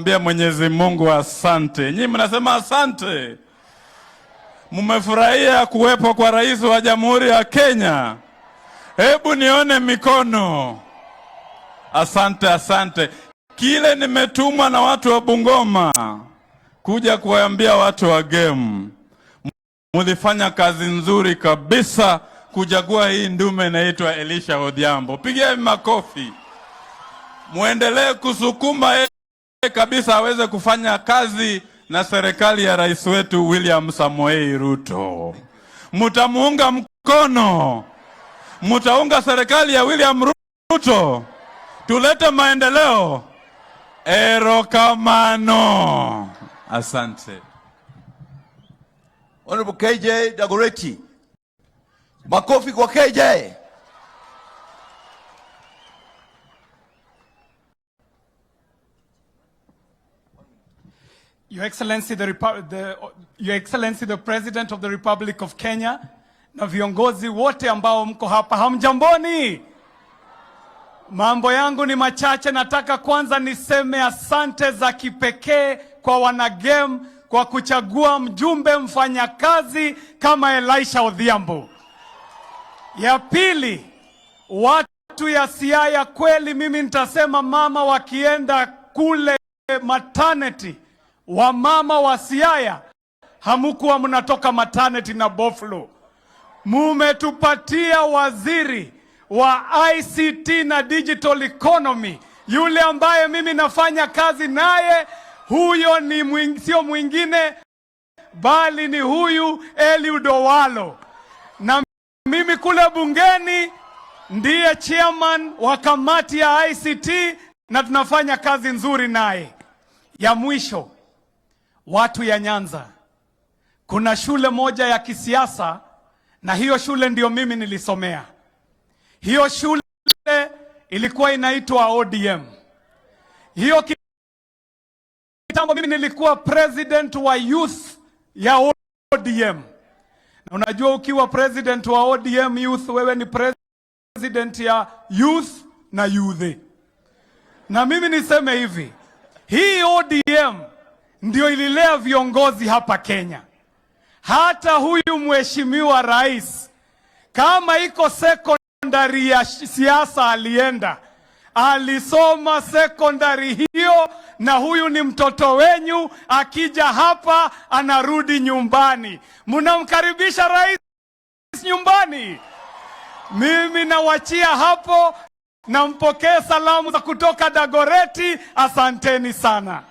Kuambia Mwenyezi Mungu asante. Nyinyi mnasema asante. Mmefurahia kuwepo kwa rais wa Jamhuri ya Kenya? Hebu nione mikono. Asante, asante. Kile nimetumwa na watu wa Bungoma kuja kuwaambia watu wa Gem, mulifanya kazi nzuri kabisa kuchagua hii ndume inaitwa Elisha Odhiambo. Pigia makofi, muendelee kusukuma yeye kabisa aweze kufanya kazi na serikali ya rais wetu William Samoei Ruto. Mutamuunga mkono, mutaunga serikali ya William Ruto, tulete maendeleo. Erokamano, asante. Honorable KJ Dagoretti. Makofi kwa KJ. Your Excellency the, Your Excellency the President of the Republic of Kenya na viongozi wote ambao mko hapa, hamjamboni? Mambo yangu ni machache. Nataka kwanza niseme asante za kipekee kwa wanagem kwa kuchagua mjumbe mfanyakazi kama Elisha Odhiambo. Ya pili, watu ya Siaya kweli, mimi nitasema mama wakienda kule maternity, wamama wa Siaya hamukuwa mnatoka maternity na boflo. Mumetupatia waziri wa ICT na digital economy, yule ambaye mimi nafanya kazi naye, huyo ni sio mwingine bali ni huyu Eliud Owalo, na mimi kule bungeni ndiye chairman wa kamati ya ICT na tunafanya kazi nzuri naye. Ya mwisho, watu ya Nyanza, kuna shule moja ya kisiasa na hiyo shule ndiyo mimi nilisomea. Hiyo shule ilikuwa inaitwa ODM. Hiyo kitambo mimi nilikuwa president wa youth ya ODM. Na unajua ukiwa president wa ODM youth, wewe ni president ya youth na youth. Na mimi niseme hivi, hii ODM ndio ililea viongozi hapa Kenya. Hata huyu mheshimiwa rais kama iko secondary ya siasa alienda, alisoma secondary hiyo, na huyu ni mtoto wenyu. Akija hapa anarudi nyumbani, mnamkaribisha rais nyumbani. Mimi nawachia hapo, nampokee salamu za kutoka Dagoretti. Asanteni sana.